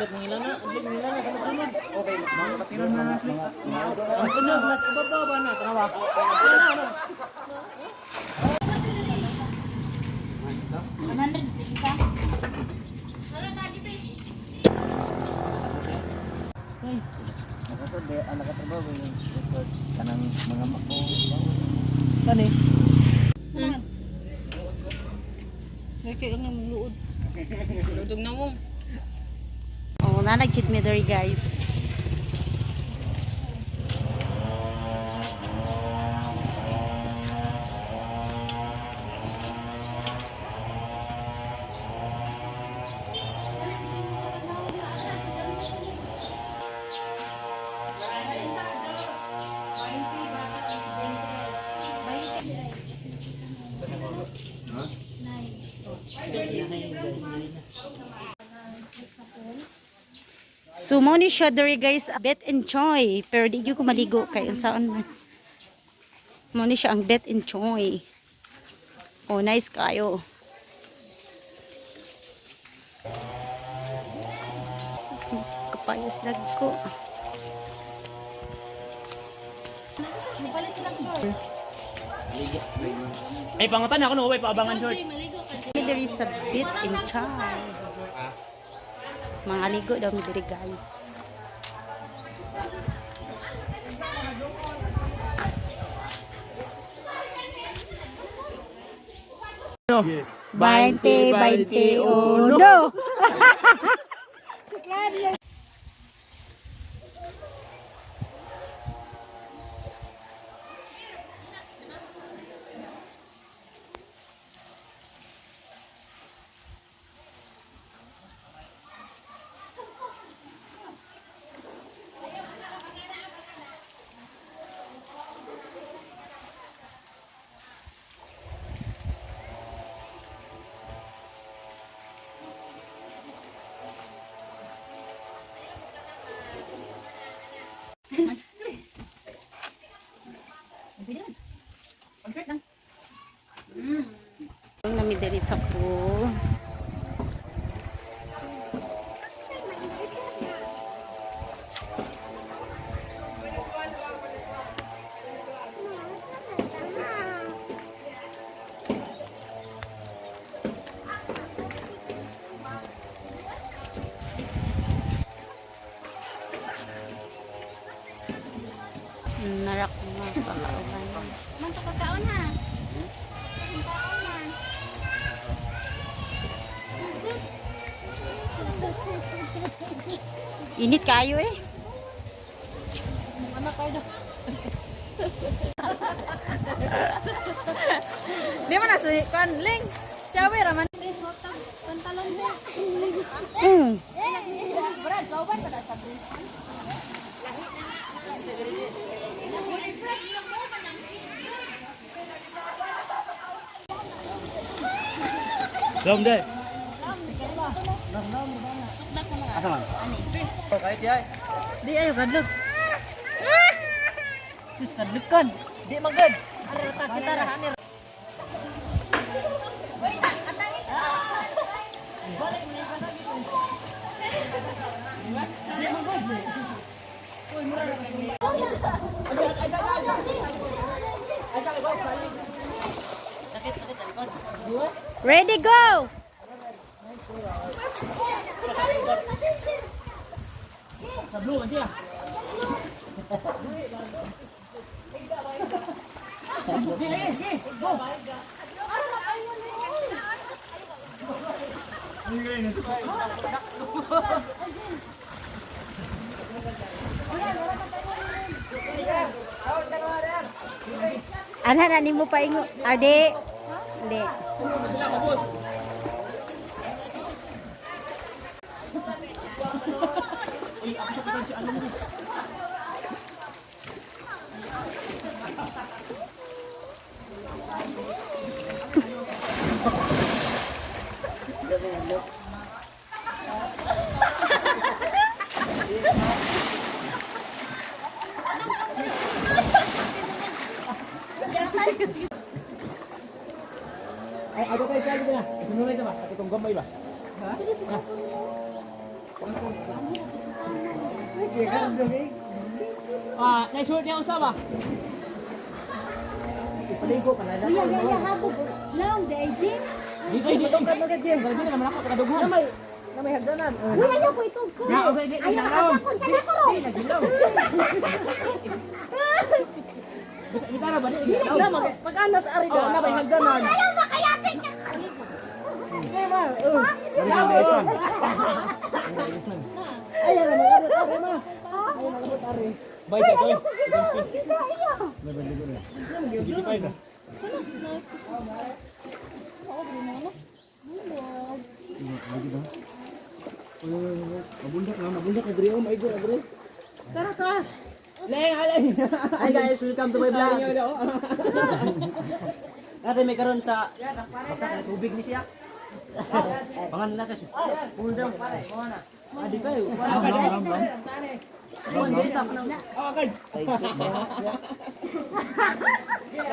Adlok ng ilana, adlok ng ilana sa sunod. Okay, mga katiran na mga ang kusog nas ibaba ba na tanawa. Ano ano? 100 isa. Nakasod eh, ang nakatrabaho yung resort kanang mga mako. Kani. Kay ang luod. Ludog na mo. Oh, na nag-cheat me diri, guys. So mo ni siya diri, guys, bet and choy. Pero di gyud ko maligo kay unsaon man. Mo ni siya ang bet and choy. Oh, nice kayo. Sus, kapayas ko. Ay pangutan ako no, way paabangan short. Diri sa bet and choy. Mga ligo daw mi diri, guys. Bainte, bainte, uno. Ang nami diri sa pool. Narak mga pakauban. Man to pagkaon ha. Pagkaon ha. Init kayo eh. Di man na suhi kan ling. Chawe ra man. Pantalon mo. Dom de. Asa man? Oh, kahit yay. Di ayo kadlok. Sus kadlok kan. Di magad. Are ta kita ra ani. Ready, go! Sa blue man siya. Ana na nimo paingo. Ade. Hindi. Ay, ato tayo sa na. Isunod ito ba? Ato tong gamay ba? Ha? Ah, na-short niya usa ba? Ipaligo ka na. Uy, ay, ay, habog. Long, day, Jing. Dito dito ka magad din. Grabe na naman ako kadughan. Na may hagdanan. Uy, ayaw ko itog ko. Na, okay, di, Ayaw, di, ako, kana ko ro. Bitara ba di? Na mag pag-anas ari daw na may hagdanan. Ayaw, makayatin ka. Ay, ala mag-abot ari ma. Ay, mag-abot ari. Bay sa Ayaw ko ginawa. Kita, ayaw. Mabundak na, mabundak na diri oh, maigo na diri. Tara ta. Leng alay. Hi guys, welcome to my vlog. Ate may karon sa baka na tubig ni siya. Pangan na kasi. Cool down. Adi kayo. Kuan data ka na. Oh, guys.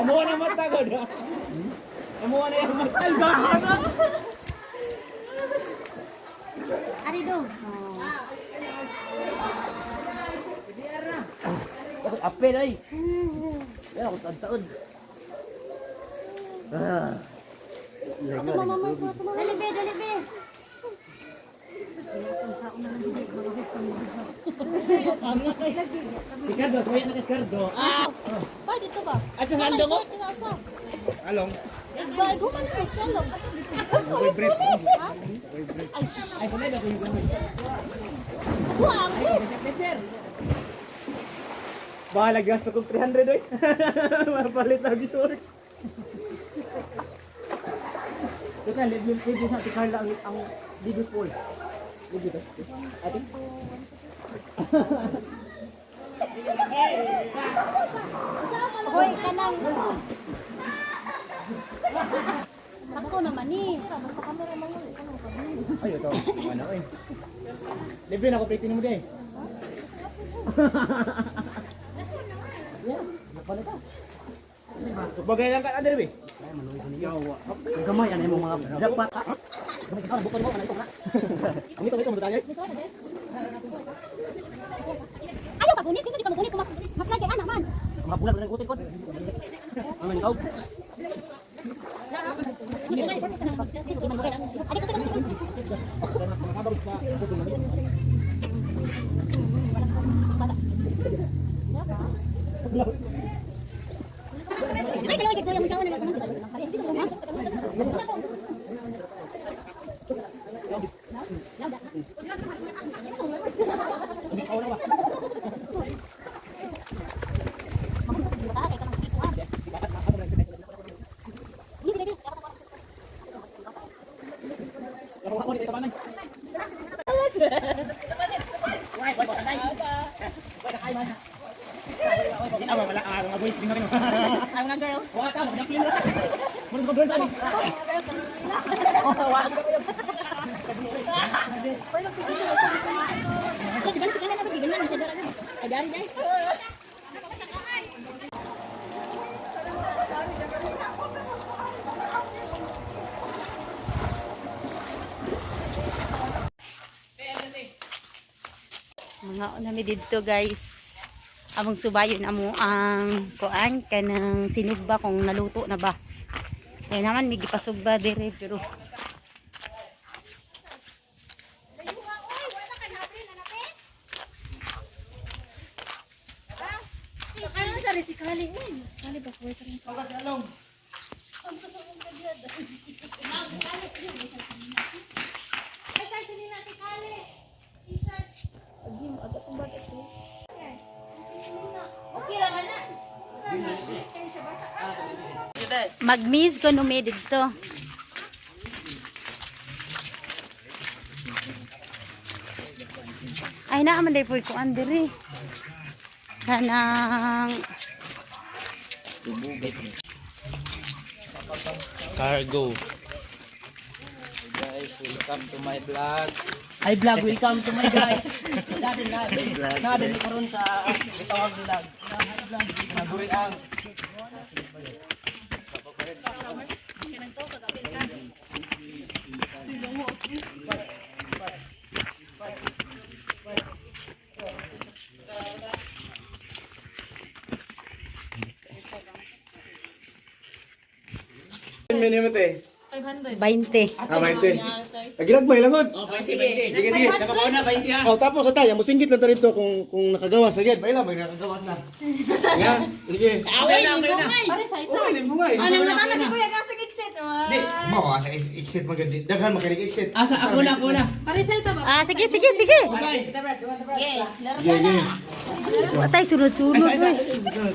Amuha na mata ko. Amuha na yung mata. Ay, baka. Ari do. Okay, apel ay. Yan ako taod-taod. Ah. Dali be, dali be. Ricardo, suwaya na kay Ricardo. Ah! Pa dito ba? At sa along ko? Along. Igba, ighuman na siya along. Ay, Ay, sanay na ko yung gamit. buang. Baka laggas na kong 300 oy. Mapalit na short. Teka, libre libre sa Ate Carla ang Digos Pool. Libre ba? Ate? Hoy, kanang. Ako naman ni. Ay, ito. Ano eh. Libre na ko plating mo day. So, bagay lang ka, Andre, be. Ang gamay ano imong mga dapat. Gamay ka bukod mo ano ito na. Ang ito, ito, tayo. Ayaw ka gunit, hindi ka magunit, maklagay ana man. Mga bulag na utik ko. Ano ikaw? Adi ko ko. Wala, mga boys, tingnan mo. Ang mga girls. Wala ka, magdapil na. Muna sa girls, ano? Mga una mi didto guys. Among subayon amo ang kuan kanang sinugba kung naluto na ba. Kaya naman may gipasugba dire pero Ano sa si Kali? Uy, si Kali ba kuwait rin. mag-miss ko no mi didto. Ay naa man day poy kuan dire. Kanang Cargo. Guys, welcome to my vlog. Hi vlog, welcome to my guys. Natin natin. Natin karon sa itawag vlog. Naguri ang minimum te? 20. Ah, 20. Agirag may langod. Oh, 20, 20. Sige, sige. Sa kabaw na, 20 ha. Oh, tapos sa tayo, musingkit lang ta rito kung nakagawas agad. Baila may nakagawas na. Nga, sige. Away na, away na. Oh, limbungay. Ano na si Kuya kasi exit. Di, mo sa exit maganda. Daghan makinig exit. Asa, ako na, ako na. Pare sa ito ba? Ah, sige, sige, sige. Yeah. Laro Sige, sige. Patay, sunod-sunod. Isa, isa. Uy.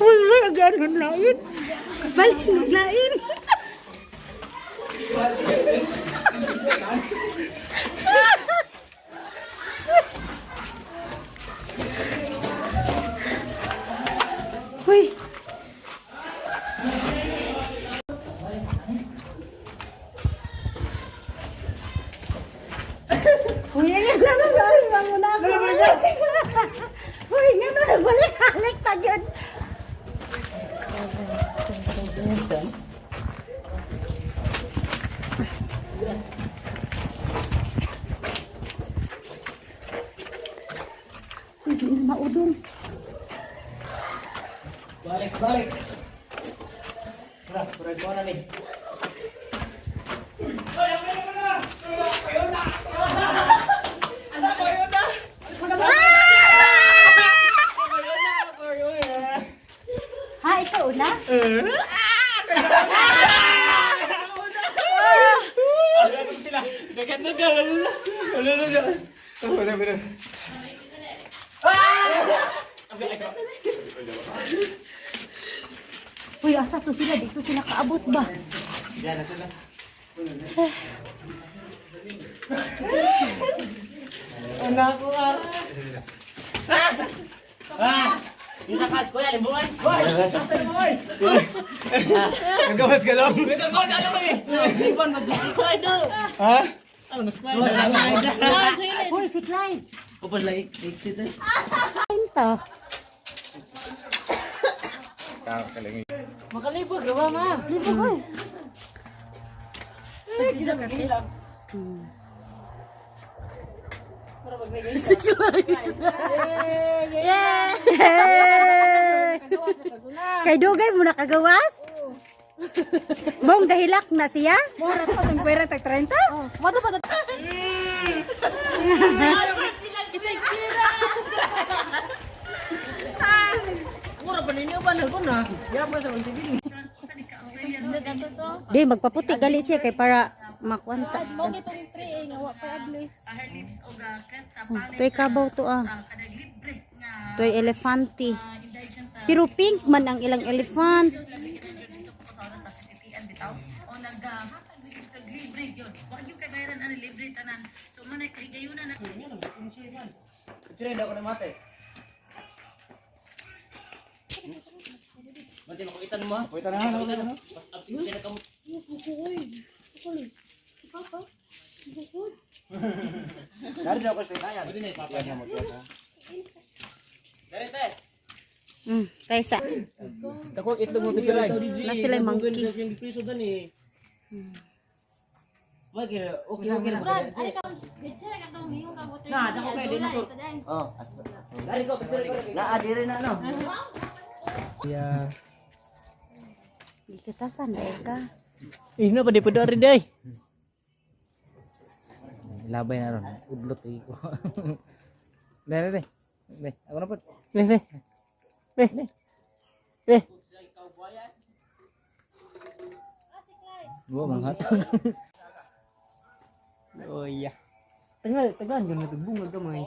Uy, uy, ang ganon lain. Balik ng lain. Uy. Uy, ang gano'n lain. Manguna ako. Uy, gano'n nagbalik-halik ta yun. Uy, di na maudong. Balik, balik. Tara, kurang ko na ni. Ha, ikaw na? Wala, wala. Uy, asa to sila? Dito sila kaabot ba? Diyan na sila. Una ko ah. Ah! Yung sa cash, kuya, limbungan. Hoy! Hoy! Nagawas ka lang. Wait, ako na ano eh. Ibon mag-subscribe do. Ha? Ano mas pa? Uy, si Clyde. Opo lang exit eh. Ito. Makalibog rawa ma. Libog, uy. Yay! Kay dugay mo nakagawas? Mong gahilak na siya? Mura to ang pera tag 30. Mato pa na. Mura pa ninyo ba na ko na? Ya pa sa TV. Di, magpaputi gali siya kay para makwanta. Mo gitong 3 eh nga wa pa abli. Oh, Toy kabaw to ah. Toy elefante. Pero pink man ang ilang elephant. Picture daw ko na mate. Mate, makuitan mo ha. Wait na, na, na. Absent ka na kamo. Dari daw ko sa tayan. Pwede na ipapaya mo. Dari te. Kaysa. Dako itlog mo picture. Na sila yung monkey. Yung piso doon eh. Mike, okay okay na. Brad, ari ka. Picture ka tong yung ka water. Na, dako kay dinosaur. Oh. Dari ko picture ko. Naa dire na no. Yeah. Gikatasan dahil ka. Ino pa di pa dari day. Labay na ron. Udlot eh ko. Be, be, be. Be, ako na po. Be be. Be. Be. Buwa, mga hatag. Oh iya. Tagal, tagaan yun natubungan kamay.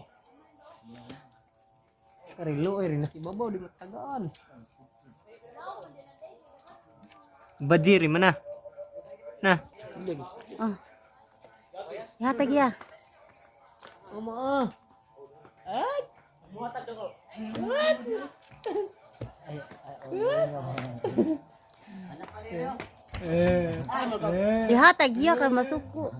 Karilo ay rin nasibabaw di matagaan. Bajiri man na. Na. Oh. Ihatag ya. Uma. Ihatag ya kay masuko.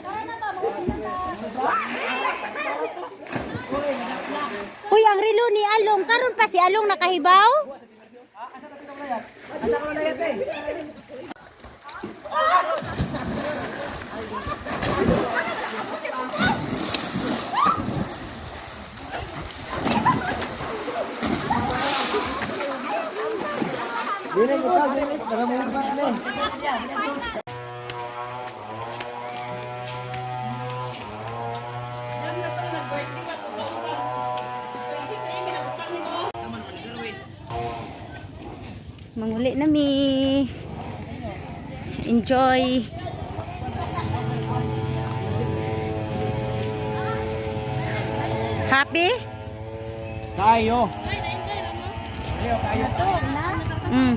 Tara na ba, mauna na. relo ni Along. Karon pa si Along nakahibaw? Dili ikaw, dili. Tara mo pa ni. Manguli na mi. Enjoy. Happy? Kayo. Mm.